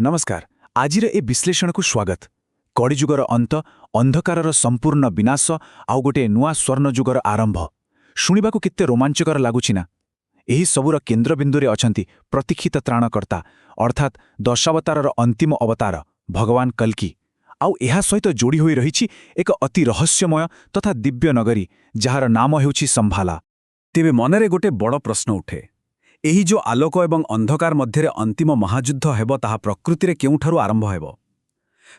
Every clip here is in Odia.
ନମସ୍କାର, ଆଜିର ଏ ବିଶ୍ଳେଷଣକୁ ସ୍ୱାଗତ। କଳିଯୁଗର ଅନ୍ତ, ଅନ୍ଧକାରର ସମ୍ପୂର୍ଣ୍ଣ ବିନାଶ ଆଉ ଗୋଟିଏ ନୂଆ ସ୍ୱର୍ଣ୍ଣଯୁଗର ଆରମ୍ଭ। ଶୁଣିବାକୁ କେତେ ରୋମାଞ୍ଚକର ଲାଗୁଛି ନା? ଏହି ସବୁର କେନ୍ଦ୍ରବିନ୍ଦୁରେ ଅଛନ୍ତି ପ୍ରତୀକ୍ଷିତ ତ୍ରାଣକର୍ତ୍ତା, ଅର୍ଥାତ୍ ଦଶାବତାରର ଅନ୍ତିମ ଅବତାର ଭଗବାନ କଲ୍କି। ଆଉ ଏହା ସହିତ ଯୋଡ଼ି ହୋଇ ରହିଛି ଏକ ଅତି ରହସ୍ୟମୟ ତଥା ଦିବ୍ୟ ନଗରୀ, ଯାହାର ନାମ ହେଉଛି ସମ୍ଭାଲା। ତେବେ ମନରେ ଗୋଟେ ବଡ଼ ପ୍ରଶ୍ନ ଉଠେ। ଏହି ଯେଉଁ ଆଲୋକ ଏବଂ ଅନ୍ଧକାର ମଧ୍ୟରେ ଅନ୍ତିମ ମହାଯୁଦ୍ଧ ହେବ, ତାହା ପ୍ରକୃତିରେ କେଉଁଠାରୁ ଆରମ୍ଭ ହେବ?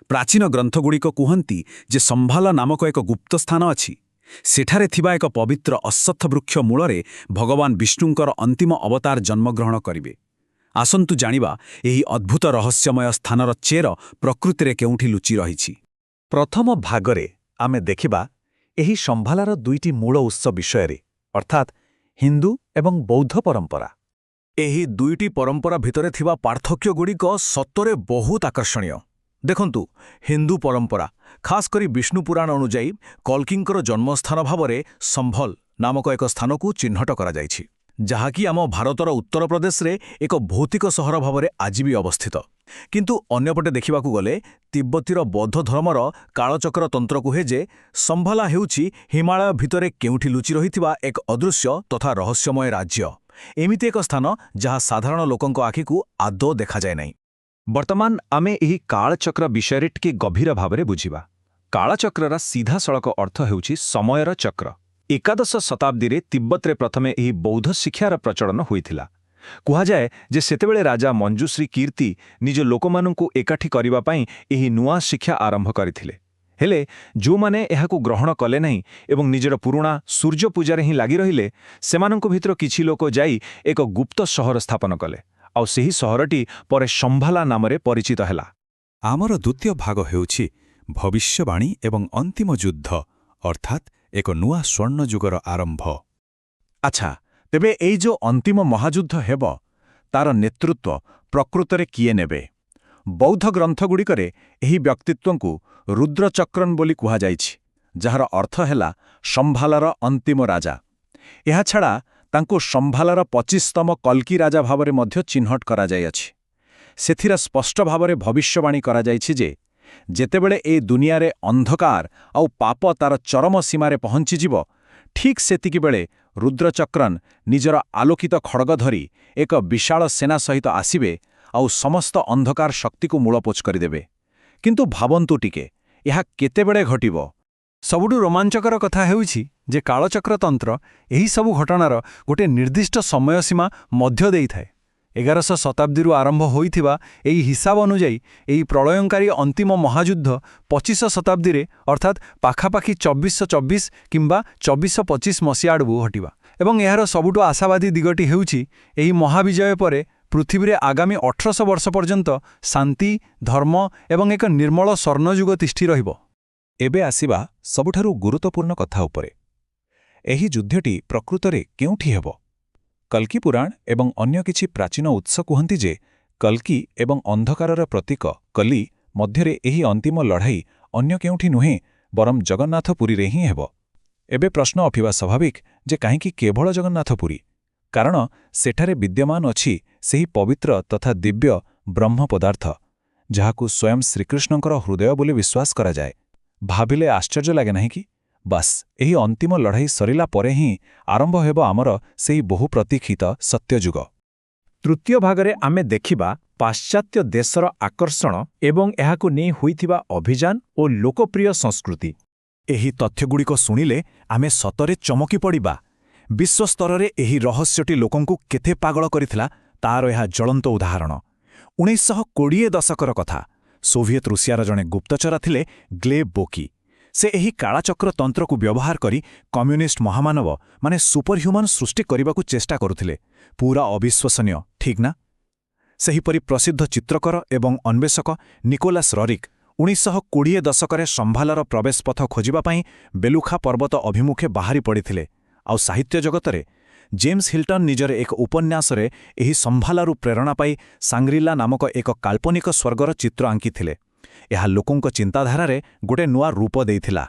ପ୍ରାଚୀନ ଗ୍ରନ୍ଥଗୁଡ଼ିକ କୁହନ୍ତି ଯେ ସମ୍ଭାଲା ନାମକ ଏକ ଗୁପ୍ତ ସ୍ଥାନ ଅଛି। ସେଠାରେ ଥିବା ଏକ ପବିତ୍ର ଅଶ୍ୱତ୍ଥ ବୃକ୍ଷ ମୂଳରେ ଭଗବାନ ବିଷ୍ଣୁଙ୍କର ଅନ୍ତିମ ଅବତାର ଜନ୍ମଗ୍ରହଣ କରିବେ। ଆସନ୍ତୁ ଜାଣିବା, ଏହି ଅଦ୍ଭୁତ ରହସ୍ୟମୟ ସ୍ଥାନର ଚେର ପ୍ରକୃତିରେ କେଉଁଠି ଲୁଚି ରହିଛି। ପ୍ରଥମ ଭାଗରେ ଆମେ ଦେଖିବା ଏହି ସମ୍ଭାଲାର ଦୁଇଟି ମୂଳ ଉତ୍ସ ବିଷୟରେ, ଅର୍ଥାତ୍ ହିନ୍ଦୁ ଏବଂ ବୌଦ୍ଧ ପରମ୍ପରା। ଏହି ଦୁଇଟି ପରମ୍ପରା ଭିତରେ ଥିବା ପାର୍ଥକ୍ୟଗୁଡ଼ିକ ସତରେ ବହୁତ ଆକର୍ଷଣୀୟ। ଦେଖନ୍ତୁ, ହିନ୍ଦୁ ପରମ୍ପରା, ଖାସ୍ କରି ବିଷ୍ଣୁ ପୁରାଣ ଅନୁଯାୟୀ, କଲ୍କିଙ୍କର ଜନ୍ମସ୍ଥାନ ଭାବରେ ସମ୍ଭଲ ନାମକ ଏକ ସ୍ଥାନକୁ ଚିହ୍ନଟ କରାଯାଇଛି, ଯାହାକି ଆମ ଭାରତର ଉତ୍ତରପ୍ରଦେଶରେ ଏକ ଭୌତିକ ସହର ଭାବରେ ଆଜି ବି ଅବସ୍ଥିତ। କିନ୍ତୁ ଅନ୍ୟପଟେ ଦେଖିବାକୁ ଗଲେ, ତିବ୍ବତୀର ବୌଦ୍ଧ ଧର୍ମର କାଳଚକ୍ର ତନ୍ତ୍ର କୁହେ ଯେ ସମ୍ଭାଲା ହେଉଛି ହିମାଳୟ ଭିତରେ କେଉଁଠି ଲୁଚି ରହିଥିବା ଏକ ଅଦୃଶ୍ୟ ତଥା ରହସ୍ୟମୟ ରାଜ୍ୟ, ଏମିତି ଏକ ସ୍ଥାନ ଯାହା ସାଧାରଣ ଲୋକଙ୍କ ଆଖିକୁ ଆଦୌ ଦେଖାଯାଏ ନାହିଁ। ବର୍ତ୍ତମାନ ଆମେ ଏହି କାଳଚକ୍ର ବିଷୟରେ ଟିକେ ଗଭୀର ଭାବରେ ବୁଝିବା। କାଳଚକ୍ରର ସିଧାସଳଖ ଅର୍ଥ ହେଉଛି ସମୟର ଚକ୍ର। ଏକାଦଶ ଶତାବ୍ଦୀରେ ତିବ୍ବତରେ ପ୍ରଥମେ ଏହି ବୌଦ୍ଧ ଶିକ୍ଷାର ପ୍ରଚଳନ ହୋଇଥିଲା। କୁହାଯାଏ ଯେ ସେତେବେଳେ ରାଜା ମଞ୍ଜୁଶ୍ରୀ କୀର୍ତ୍ତି ନିଜ ଲୋକମାନଙ୍କୁ ଏକାଠି କରିବା ପାଇଁ ଏହି ନୂଆ ଶିକ୍ଷା ଆରମ୍ଭ କରିଥିଲେ। ହେଲେ ଯେଉଁମାନେ ଏହାକୁ ଗ୍ରହଣ କଲେ ନାହିଁ ଏବଂ ନିଜର ପୁରୁଣା ସୂର୍ଯ୍ୟ ପୂଜାରେ ହିଁ ଲାଗି ରହିଲେ, ସେମାନଙ୍କ ଭିତରୁ କିଛି ଲୋକ ଯାଇ ଏକ ଗୁପ୍ତ ସହର ସ୍ଥାପନ କଲେ। ଆଉ ସେହି ସହରଟି ପରେ ସମ୍ଭାଲା ନାମରେ ପରିଚିତ ହେଲା। ଆମର ଦ୍ୱିତୀୟ ଭାଗ ହେଉଛି ଭବିଷ୍ୟବାଣୀ ଏବଂ ଅନ୍ତିମ ଯୁଦ୍ଧ, ଅର୍ଥାତ୍ ଏକ ନୂଆ ସ୍ୱର୍ଣ୍ଣଯୁଗର ଆରମ୍ଭ। ଆଚ୍ଛା, ତେବେ ଏଇ ଯେଉଁ ଅନ୍ତିମ ମହାଯୁଦ୍ଧ ହେବ, ତାର ନେତୃତ୍ୱ ପ୍ରକୃତରେ କିଏ ନେବେ? ବୌଦ୍ଧ ଗ୍ରନ୍ଥଗୁଡ଼ିକରେ ଏହି ବ୍ୟକ୍ତିତ୍ୱଙ୍କୁ ରୁଦ୍ରଚକ୍ରନ୍ ବୋଲି କୁହାଯାଇଛି, ଯାହାର ଅର୍ଥ ହେଲା ସମ୍ଭାଲାର ଅନ୍ତିମ ରାଜା। ଏହାଛଡ଼ା ତାଙ୍କୁ ସମ୍ଭାଲାର 25ତମ କଲ୍କି ରାଜା ଭାବରେ ମଧ୍ୟ ଚିହ୍ନଟ କରାଯାଇଅଛି। ସେଥିରେ ସ୍ପଷ୍ଟ ଭାବରେ ଭବିଷ୍ୟବାଣୀ କରାଯାଇଛି ଯେ ଯେତେବେଳେ ଏ ଦୁନିଆରେ ଅନ୍ଧକାର ଆଉ ପାପ ତାର ଚରମ ସୀମାରେ ପହଞ୍ଚିଯିବ, ଠିକ୍ ସେତିକିବେଳେ ରୁଦ୍ରଚକ୍ରନ୍ ନିଜର ଆଲୋକିତ ଖଡ଼ଗ ଧରି ଏକ ବିଶାଳ ସେନା ସହିତ ଆସିବେ ଆଉ ସମସ୍ତ ଅନ୍ଧକାର ଶକ୍ତିକୁ ମୂଳପୋଛ କରିଦେବେ। କିନ୍ତୁ ଭାବନ୍ତୁ ଟିକେ, ଏହା କେତେବେଳେ ଘଟିବ? ସବୁଠୁ ରୋମାଞ୍ଚକର କଥା ହେଉଛି ଯେ କାଳଚକ୍ରତନ୍ତ୍ର ଏହି ସବୁ ଘଟଣାର ଗୋଟିଏ ନିର୍ଦ୍ଦିଷ୍ଟ ସମୟସୀମା ମଧ୍ୟ ଦେଇଥାଏ। 11ଶ ଶତାବ୍ଦୀରୁ ଆରମ୍ଭ ହୋଇଥିବା ଏହି ହିସାବ ଅନୁଯାୟୀ ଏହି ପ୍ରଳୟଙ୍କାରୀ ଅନ୍ତିମ ମହାଯୁଦ୍ଧ 25 ଶତାବ୍ଦୀରେ, ଅର୍ଥାତ୍ ପାଖାପାଖି 2424 କିମ୍ବା 2425 ମସିହା ଆଡ଼କୁ ଘଟିବା। ଏବଂ ଏହାର ସବୁଠୁ ଆଶାବାଦୀ ଦିଗଟି ହେଉଛି, ଏହି ମହାବିଜୟ ପରେ ପୃଥିବୀରେ ଆଗାମୀ 1800 ବର୍ଷ ପର୍ଯ୍ୟନ୍ତ ଶାନ୍ତି, ଧର୍ମ ଏବଂ ଏକ ନିର୍ମଳ ସ୍ୱର୍ଣ୍ଣଯୁଗ ତିଷ୍ଠି ରହିବ। ଏବେ ଆସିବା ସବୁଠାରୁ ଗୁରୁତ୍ୱପୂର୍ଣ୍ଣ କଥା ଉପରେ। ଏହି ଯୁଦ୍ଧଟି ପ୍ରକୃତରେ କେଉଁଠି ହେବ? କଲ୍କି ପୁରାଣ ଏବଂ ଅନ୍ୟ କିଛି ପ୍ରାଚୀନ ଉତ୍ସ କୁହନ୍ତି ଯେ କଲ୍କି ଏବଂ ଅନ୍ଧକାରର ପ୍ରତୀକ କଲି ମଧ୍ୟରେ ଏହି ଅନ୍ତିମ ଲଢ଼ାଇ ଅନ୍ୟ କେଉଁଠି ନୁହେଁ, ବରଂ ଜଗନ୍ନାଥପୁରୀରେ ହିଁ ହେବ। ଏବେ ପ୍ରଶ୍ନ ଉଠିବା ସ୍ୱାଭାବିକ ଯେ କାହିଁକି କେବଳ ଜଗନ୍ନାଥପୁରୀ? କାରଣ ସେଠାରେ ବିଦ୍ୟମାନ ଅଛି ସେହି ପବିତ୍ର ତଥା ଦିବ୍ୟ ବ୍ରହ୍ମ ପଦାର୍ଥ, ଯାହାକୁ ସ୍ୱୟଂ ଶ୍ରୀକୃଷ୍ଣଙ୍କର ହୃଦୟ ବୋଲି ବିଶ୍ୱାସ କରାଯାଏ। ଭାବିଲେ ଆଶ୍ଚର୍ଯ୍ୟ ଲାଗେ ନାହିଁ କି? ବାସ୍, ଏହି ଅନ୍ତିମ ଲଢ଼ାଇ ସରିଲା ପରେ ହିଁ ଆରମ୍ଭ ହେବ ଆମର ସେହି ବହୁ ପ୍ରତୀକ୍ଷିତ ସତ୍ୟଯୁଗ। ତୃତୀୟ ଭାଗରେ ଆମେ ଦେଖିବା ପାଶ୍ଚାତ୍ୟ ଦେଶର ଆକର୍ଷଣ ଏବଂ ଏହାକୁ ନେଇ ହୋଇଥିବା ଅଭିଯାନ ଓ ଲୋକପ୍ରିୟ ସଂସ୍କୃତି। ଏହି ତଥ୍ୟଗୁଡ଼ିକ ଶୁଣିଲେ ଆମେ ସତରେ ଚମକି ପଡ଼ିବା। ବିଶ୍ୱସ୍ତରରେ ଏହି ରହସ୍ୟଟି ଲୋକଙ୍କୁ କେତେ ପାଗଳ କରିଥିଲା, ତାର ଏହା ଜ୍ୱଳନ୍ତ ଉଦାହରଣ। 1920 ଦଶକର କଥା। ସୋଭିଏତ ରୁଷିଆର ଜଣେ ଗୁପ୍ତଚର ଥିଲେ ଗ୍ଲେବ୍ ବୋକି। ସେ ଏହି କାଳଚକ୍ର ତନ୍ତ୍ରକୁ ବ୍ୟବହାର କରି କମ୍ୟୁନିଷ୍ଟ ମହାମାନବ, ମାନେ ସୁପରହ୍ୟୁମାନ ସୃଷ୍ଟି କରିବାକୁ ଚେଷ୍ଟା କରୁଥିଲେ। ପୁରା ଅବିଶ୍ୱସନୀୟ, ଠିକ୍ ନା? ସେହିପରି ପ୍ରସିଦ୍ଧ ଚିତ୍ରକର ଏବଂ ଅନ୍ୱେଷକ ନିକୋଲାସ୍ ରରିକ୍ 1920 ଦଶକରେ ସମ୍ଭାଲାର ପ୍ରବେଶପଥ ଖୋଜିବା ପାଇଁ ବେଲୁଖା ପର୍ବତ ଅଭିମୁଖେ ବାହାରି ପଡ଼ିଥିଲେ। ଆଉ ସାହିତ୍ୟ ଜଗତରେ ଜେମ୍ସ ହିଲ୍ଟନ୍ ନିଜର ଏକ ଉପନ୍ୟାସରେ ଏହି ସମ୍ଭାଲାରୁ ପ୍ରେରଣା ପାଇ ସାଙ୍ଗ୍ରିଲା ନାମକ ଏକ କାଳ୍ପନିକ ସ୍ୱର୍ଗର ଚିତ୍ର ଆଙ୍କିଥିଲେ। ଏହା ଲୋକଙ୍କ ଚିନ୍ତାଧାରାରେ ଗୋଟେ ନୂଆ ରୂପ ଦେଇଥିଲା।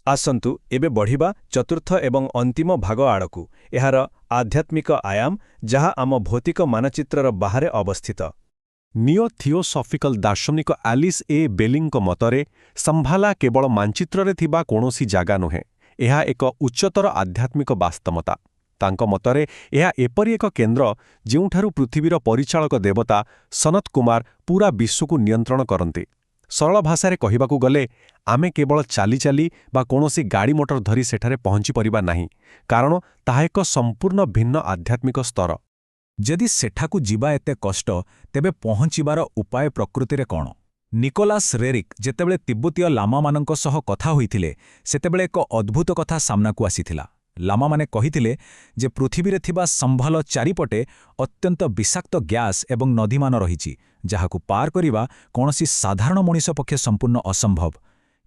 ଆସନ୍ତୁ ଏବେ ବଢ଼ିବା ଚତୁର୍ଥ ଏବଂ ଅନ୍ତିମ ଭାଗ ଆଡ଼କୁ, ଏହାର ଆଧ୍ୟାତ୍ମିକ ଆୟାମ, ଯାହା ଆମ ଭୌତିକ ମାନଚିତ୍ରର ବାହାରେ ଅବସ୍ଥିତ। ନିଓ ଥିଓସଫିକାଲ ଦାର୍ଶନିକ ଆଲିସ୍ ଏ ବେଲିଙ୍କ ମତରେ ସମ୍ଭାଲା କେବଳ ମାନଚିତ୍ରରେ ଥିବା କୌଣସି ଜାଗା ନୁହେଁ, ଏହା ଏକ ଉଚ୍ଚତର ଆଧ୍ୟାତ୍ମିକ ବାସ୍ତବତା। ତାଙ୍କ ମତରେ ଏହା ଏପରି ଏକ କେନ୍ଦ୍ର ଯେଉଁଠାରୁ ପୃଥିବୀର ପରିଚାଳକ ଦେବତା ସନତ କୁମାର ପୂରା ବିଶ୍ୱକୁ ନିୟନ୍ତ୍ରଣ କରନ୍ତି। ସରଳ ଭାଷାରେ କହିବାକୁ ଗଲେ, ଆମେ କେବଳ ଚାଲି ଚାଲି ବା କୌଣସି ଗାଡ଼ି ମଟର ଧରି ସେଠାରେ ପହଞ୍ଚିପାରିବା ନାହିଁ, କାରଣ ତାହା ଏକ ସମ୍ପୂର୍ଣ୍ଣ ଭିନ୍ନ ଆଧ୍ୟାତ୍ମିକ ସ୍ତର। ଯଦି ସେଠାକୁ ଯିବା ଏତେ କଷ୍ଟ, ତେବେ ପହଞ୍ଚିବାର ଉପାୟ ପ୍ରକୃତିରେ କ'ଣ? ନିକୋଲାସ୍ ରେରିକ୍ ଯେତେବେଳେ ତିବ୍ବତୀୟ ଲାମାମାନଙ୍କ ସହ କଥା ହୋଇଥିଲେ, ସେତେବେଳେ ଏକ ଅଦ୍ଭୁତ କଥା ସାମ୍ନାକୁ ଆସିଥିଲା। ଲାମାମାନେ କହିଥିଲେ ଯେ ପୃଥିବୀରେ ଥିବା ସମ୍ଭଲ ଚାରିପଟେ ଅତ୍ୟନ୍ତ ବିଷାକ୍ତ ଗ୍ୟାସ୍ ଏବଂ ନଦୀମାନ ରହିଛି, ଯାହାକୁ ପାର କରିବା କୌଣସି ସାଧାରଣ ମଣିଷ ପକ୍ଷେ ସମ୍ପୂର୍ଣ୍ଣ ଅସମ୍ଭବ।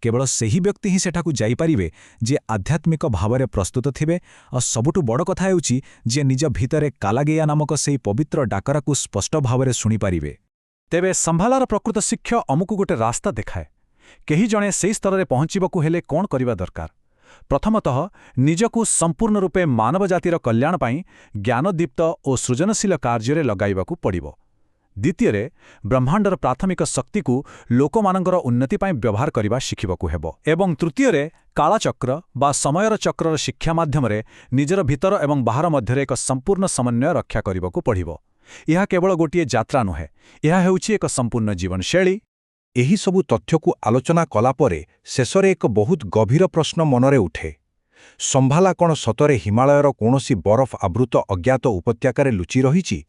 କେବଳ ସେହି ବ୍ୟକ୍ତି ହିଁ ସେଠାକୁ ଯାଇପାରିବେ ଯିଏ ଆଧ୍ୟାତ୍ମିକ ଭାବରେ ପ୍ରସ୍ତୁତ ଥିବେ, ଆଉ ସବୁଠୁ ବଡ଼ କଥା ହେଉଛି, ଯିଏ ନିଜ ଭିତରେ କାଲାଗେୟା ନାମକ ସେହି ପବିତ୍ର ଡାକରାକୁ ସ୍ପଷ୍ଟ ଭାବରେ ଶୁଣିପାରିବେ। ତେବେ ସମ୍ଭାଲାର ପ୍ରକୃତ ଶିକ୍ଷା ଆମକୁ ଗୋଟେ ରାସ୍ତା ଦେଖାଏ। କେହି ଜଣେ ସେହି ସ୍ତରରେ ପହଞ୍ଚିବାକୁ ହେଲେ କ'ଣ କରିବା ଦରକାର? ପ୍ରଥମତଃ, ନିଜକୁ ସମ୍ପୂର୍ଣ୍ଣ ରୂପେ ମାନବ ଜାତିର କଲ୍ୟାଣ ପାଇଁ ଜ୍ଞାନଦୀପ୍ତ ଓ ସୃଜନଶୀଳ କାର୍ଯ୍ୟରେ ଲଗାଇବାକୁ ପଡ଼ିବ। ଦ୍ୱିତୀୟରେ, ବ୍ରହ୍ମାଣ୍ଡର ପ୍ରାଥମିକ ଶକ୍ତିକୁ ଲୋକମାନଙ୍କର ଉନ୍ନତି ପାଇଁ ବ୍ୟବହାର କରିବା ଶିଖିବାକୁ ହେବ ଏବଂ ତୃତୀୟରେ, କାଳଚକ୍ର ବା ସମୟର ଚକ୍ରର ଶିକ୍ଷା ମାଧ୍ୟମରେ ନିଜର ଭିତର ଏବଂ ବାହାର ମଧ୍ୟରେ ଏକ ସମ୍ପୂର୍ଣ୍ଣ ସମନ୍ୱୟ ରକ୍ଷା କରିବାକୁ ପଡ଼ିବ। ଏହା କେବଳ ଗୋଟିଏ ଯାତ୍ରା ନୁହେଁ, ଏହା ହେଉଛି ଏକ ସମ୍ପୂର୍ଣ୍ଣ ଜୀବନଶୈଳୀ। ଏହିସବୁ ତଥ୍ୟକୁ ଆଲୋଚନା କଲାପରେ ଶେଷରେ ଏକ ବହୁତ ଗଭୀର ପ୍ରଶ୍ନ ମନରେ ଉଠେ। ସମ୍ଭାଲା କ'ଣ ସତରେ ହିମାଳୟର କୌଣସି ବରଫ ଆବୃତ ଅଜ୍ଞାତ ଉପତ୍ୟକାରେ ଲୁଚି ରହିଛି,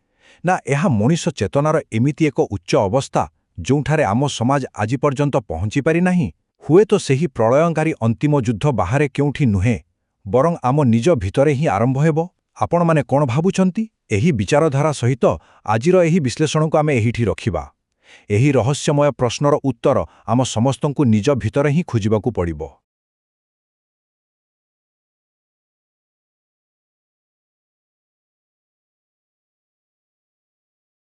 ନା ଏହା ମଣିଷ ଚେତନାର ଏମିତି ଏକ ଉଚ୍ଚ ଅବସ୍ଥା ଯେଉଁଠାରେ ଆମ ସମାଜ ଆଜି ପର୍ଯ୍ୟନ୍ତ ପହଞ୍ଚିପାରିନାହିଁ? ହୁଏତ ସେହି ପ୍ରଳୟଙ୍କାରୀ ଅନ୍ତିମ ଯୁଦ୍ଧ ବାହାରେ କେଉଁଠି ନୁହେଁ, ବରଂ ଆମ ନିଜ ଭିତରେ ହିଁ ଆରମ୍ଭ ହେବ। ଆପଣମାନେ କ'ଣ ଭାବୁଛନ୍ତି? ଏହି ବିଚାରଧାରା ସହିତ ଆଜିର ଏହି ବିଶ୍ଳେଷଣକୁ ଆମେ ଏଇଠି ରଖିବା। ଏହି ରହସ୍ୟମୟ ପ୍ରଶ୍ନର ଉତ୍ତର ଆମ ସମସ୍ତଙ୍କୁ ନିଜ ଭିତରେ ହିଁ ଖୋଜିବାକୁ ପଡ଼ିବ।